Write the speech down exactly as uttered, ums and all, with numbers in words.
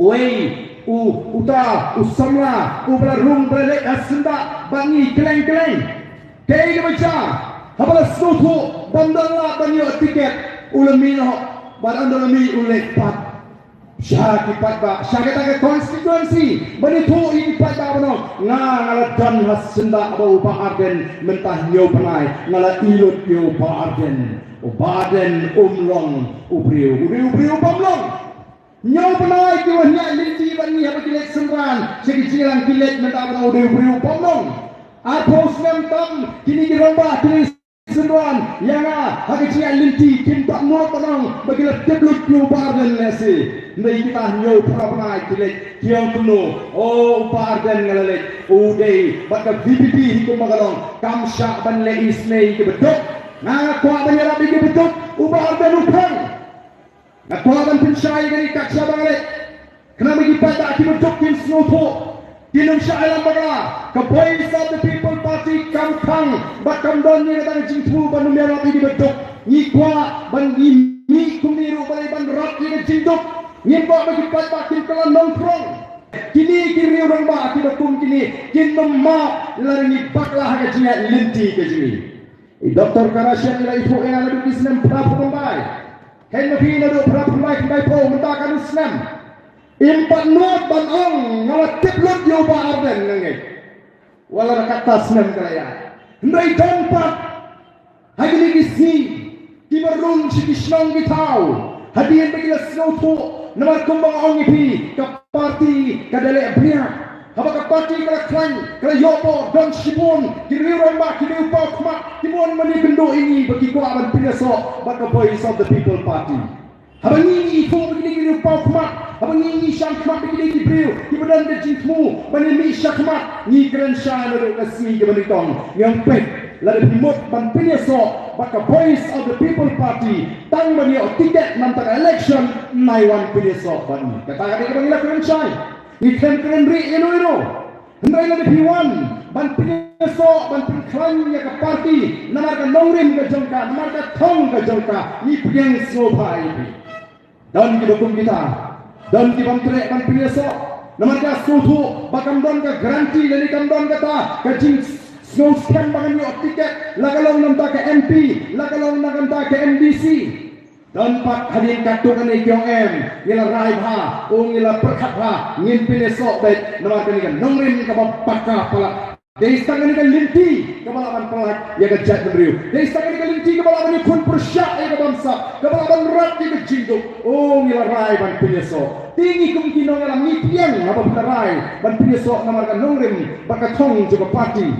Uei u uta u samla uba la rung ba la leit ha syndah bad ngi kylleng kylleng? Kaei kaba jia haba la sngewthuh bym don lah ban ïoh tiket, u la mih noh bad ynda la mih u leit pat sha ki paidbah, sha kata ka constituency ban ïathuh ïa ki paidbah ban ong nga, nga la don ha syndah bad u Bah Ardent mynta hynñiew bnai, nga la ïa lut ïa u Bah Ardent. U Bah Ardent um long u briew, u briew, u briew bym long. Hynñiew bnai ki wan ïaid lynti bad ngi haba ki leit synran sha ki jingïalang, ki leit mynta ban ong u dei u briew bym long. Arphew snem tam kine ki rangbah ki leit synran ïa nga ha ki jingïaid lynti, kim pat mut ban ong ba ki la tip lut ïa u Bah Ardent lehse. Hynrei kita hynñiew phra bnai ki leit ki ong kumno? O, u Bah Ardent nga la leit, u dei bad ka V P P hi kumba ka long, kam shah ban leh isynei ïa kiba duk. Nga kwah ban ïarap ïa kiba duk, u Bah Ardent u phang. Nga kwah ban pynshai ïa kane kat shaba nga leit. Khnang ba ki paidbah kiba duk kin sngewthuh, kin ym shah ïalam bakla. Ka Voice of the People Party kam khang bad kam don ïa kata ka jingthmu ban ym ïarap ïa kiba duk. Ngi kwah ban, ngi mih kumne ruh balei, ban rat ïa ka jingduk. Ngim kwah ba ki paidbah kin kylla nongphrong. Kine ki riew rangbah kiba kum kine kin ym map lada ngi bakla ha ka jingïaid lynti ka jong ngi. I Doktor Kharashian i la ïathuh ïa nga naduh ki snem phra phew khyndai. Hynrei ma phi naduh phra phew khyndai, khyndai phew, mynta katno snem? Im pat nud ban ong nga la tip lut ïa u Bah Ardent, nga ngeit. Wat la da kata snem ka la ïaid. Hynrei don pat ha kine ki sngi kiba rung sha ki shnong ki thaw hadien ba ki la sngewthuh. Namar kumba nga ong ïa phi, ka party ka da leh bniah. Haba ka party ka la khlaiñ, ka la ïoh bor, don shibun ki riew rangbah, ki riew paw khmat kiba wan ban ïakynduh ïa ngi ba ki kwah ban pynïasoh bad ka Voice of the People Party. Haba ngi, ngi ithuh ba kine ki riew paw khmat, haba ngi, ngi shang khmat ba kine ki briew kiba don ka jingthmu ban ïamih shakhmat, ngi kren shai naduh ka sngi kaba nyngkong, ngi ong peit, lada phi mut ban pynïasoh bad ka Voice of the People Party tang ban ïoh tiket na kata ka election, nai wan pynïasoh bad ngi. Kata ka dei kaba ngi la kren shai. Ngi khlem kren rieh ïano ïano. Hynrei lada phi wan ban pynïasoh, ban pynkhlaiñ ïa ka party namar ka nongrim ka jong ka, namar ka thong ka jong ka, ngi pdiang sngewbha ïa phi. Don kiba kum kita, don ki bym treh ban pynïasoh namar ka sngewthuh ba kam don ka guarantee lane kam don kata ka jingsngewskhem ba kan ïoh tiket, la ka long na ka bynta ka M P, la ka long na ka bynta ka M D C. Don pat hadien katto katne ki ong em, ngi la rai bha, o ngi la pyrkhat bha, ngin pynïasoh beit namar kane ka nongrim kaba paka palat. Dei sa kane ka lynti kaba lah ban pyllait ïa ka jaitbynriew. Dei sa kane ka lynti kaba lah ban ïakhun pyrshah ïa ka bamsap, kaba lah ban rat ïa ka jingduk. O ngi la rai ban pynïasoh. Te ngi kum ki nongïalam ngi pdiang haba phi la rai ban pynïasoh namar ka nongrim bad ka thong jong ka party.